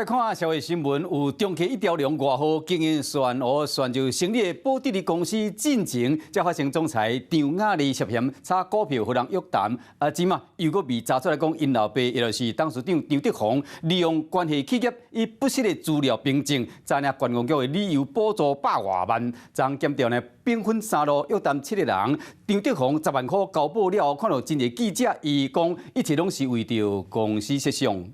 來看社會新聞，有中客一條龍外號經營旋湖旋就成立的寶得利公司進前，才發生總裁張雅麗涉嫌炒股票予人約談，啊，這馬又閣被查出來講，𪜶老爸，也就是董事長張德宏，利用關係企業以不實的資料憑證，詐領觀光局的旅遊補助百外萬，昨檢調呢兵分三路約談七個人，張德宏十萬箍交保了後，看到真濟記者，伊講一切攏是為著公司設想。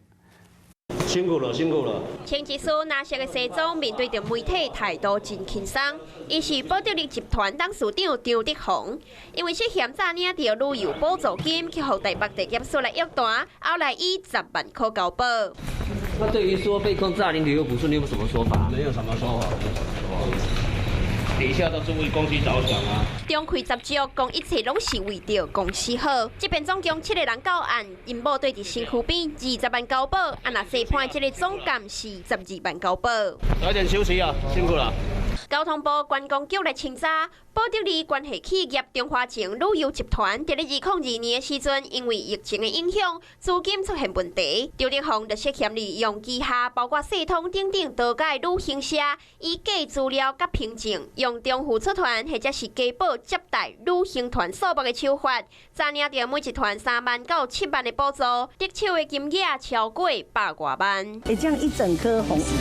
辛苦了，辛苦了。穿一身藍色的西裝，面對著媒體，態度真輕鬆。伊是寶得利集團董事長張德宏，因為涉嫌詐領著旅遊補助金，去予台北地檢署來約談，後來以十萬箍交保。那對於說被控詐領旅遊補助，你有什麼說法？沒有什麼說法，沒有什麼說法。底下都是為公司着想啊！中氣十足，講一切攏是為著公司好。這邊總共七個人到案，𪜶某對佇身軀邊20萬交保，啊若細判這个總監是12萬交保。早點休息啊，辛苦了。交通部觀光局來清查，寶得利關係企業中華情旅遊集團，佇咧2002年的時陣，因為疫情的影響，資金出現問題。張德宏就涉嫌利用旗下包括世通等等多家旅行社，以假資料佮憑證，用重複出團或者是加報接待旅行團數目的手法，詐領著每一團3萬到7萬的補助，得手的金額超過百外萬。欸，這樣一整顆紅喜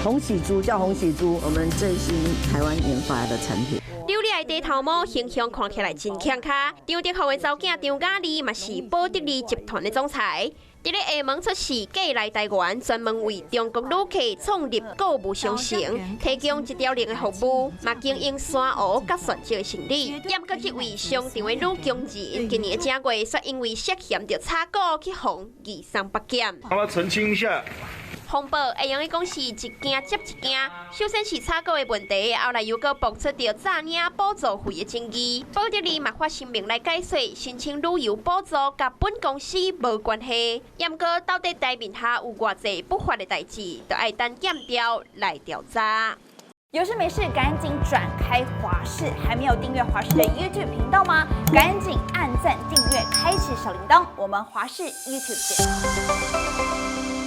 珠，紅喜珠叫紅喜珠，我們最新台灣研發的產品。扭理的低頭毛形象看起來真欠跤。張德宏的查某囝張雅麗嘛是寶得利集團的總裁。佇咧廈門出世，過來台灣，專門為中國旅客創立購物商城，提供一條龍的服務，嘛經營珊瑚佮鑽石的生意。毋過這位商場的女強人，今年正月卻因為涉嫌著炒股去予移送北檢。幫他澄清一下。風暴會用得講是一件接一件，首先是炒股的問題，後來又閣爆出著詐領補助費的爭議。寶得利嘛發聲明來解說，申請旅遊補助佮本公司無關係。毋過到底台面下有偌濟不法的代誌，就愛等檢調來調查。有事沒事趕緊轉開華視，還沒有訂閱華視的 YouTube 頻道嗎？趕緊按讚訂閱，開啟小鈴鐺。我們華視 YouTube 見。